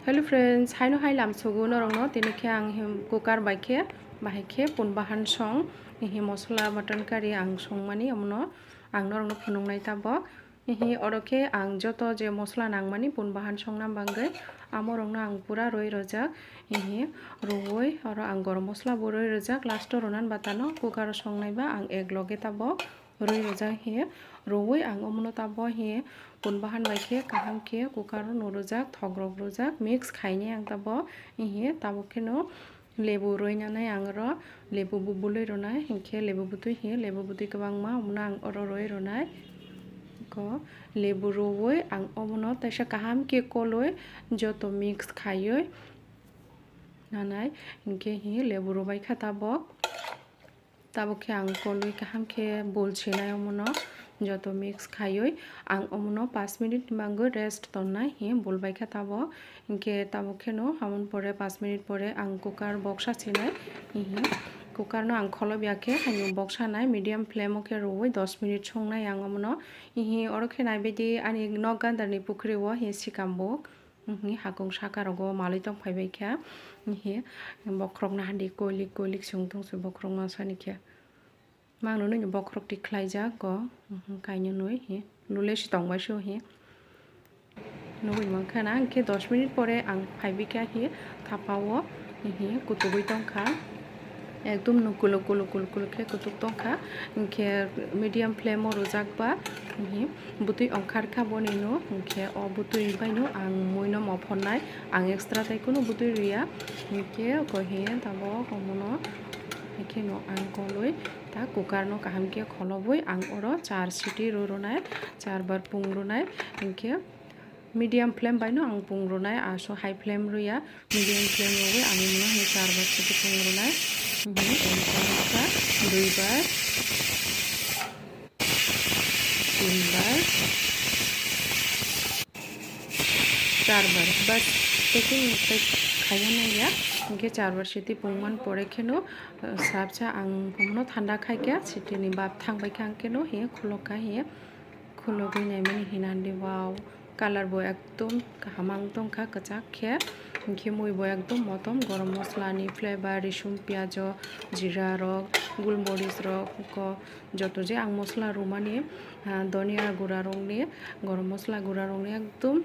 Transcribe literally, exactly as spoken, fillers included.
Hello friends, haino hai lamsogo norokno, tini khe ang him cooker bai khe bahai khe pun bahan song, hi mosola mutton curry ang songmani, omono ang norokno phunuknai tabok. Hi oro khe ang joto je mosola nangmani pun bahan songna bagwi amorokno ang pura rwi rwjak. Hi rwwi oro ang gorom mosola bo rwi rwjak, last o rwnan batano cooker o songnai ba ang ek loge tabok rwi rwjak hi rwwi ang omono tabok hi pun bahan bai khe kaham khe cooker o no rwjak, thok rok rwjak, mix khainai ang tabok. Hi tabok kheno lebu rwi nanai ang oro, lebu bo bului rwnai, hinkhe lebu butui hi lebu butui kwbangma omono ang oro rwi rwnai. Ko lebu rwwi ang omono teisa kaham khe kolwi joto mix khaiwi nanai, hinkhe hi lebu rwbai kha tabok. Tabuk khe ang kolwi kaham khe bul sinai omono joto mix khaiwi ang omono pash minute ni bagwi rest tonnai hi bul bai kha tabok. Hinkhe tabuk kheno aboni pore pash minute pore ang cooker boksa sinai hi cooker no ang kholobya khe haino boksa nai medium flame o khe rwwi dos minute songnai ang omono. Hi oro khe naibaidi ani nok gandar ni pukhri o hi sikam bo. Hi hakung saka rogo malwi tong phaibai kha. Hi bokhorok no hadi koilik koilik chwng tong se bokhorok masa ni khe. Mangno nini bokhorok tik khlaijak go. Kainwi nwi hi lule si tong bai so hi. Nugwi mankha na, hinkhe dos minute pore ang phaibai kha hi thapa o hi kutugwi tong kha. Ekdom no kuluk kuluk kuluk kuluk khe kutuk tong kha. Hinkhe medium flame o rwjak ba hi butui ongkhar kha boni no, hinkhe o butui bai no ang mui no mophonnai, ang extra tai kunu butui rwya. Hinkhe oko hi tabok omono hinkhe no ang kolwi ta cooker no kaham khe kholobwi ang oro char siti rw rwnai, char bar pung rwnai. Hinkhe medium flame bai no ang pung rwnai, aso high flame rwya, medium flame rwwi ang mano hai char bar siti pung rwnai. Hinkhe ekbar, duibar, tinbar, charbar, bas, packing khai-, khaiya nangya. Hinkhe charbar siti pungman pore kheno, eh, sabsa ang bono thanda khaikha, sitini bab thangbai kha, ang kheno hiya khulokha hiya. Khulogwi naimani hinandi, wow, colour bo ekdom kaham ang tongkha, kwchak khe. Hinkhe mui bo ekdom motom, gorom mosola ni flavour, risum, piyajo, jira rok, gulmoris rok, ko joto je ang mosola rwmani, ah, donia gura rok ni, gorom mosola gura rok ni ekdom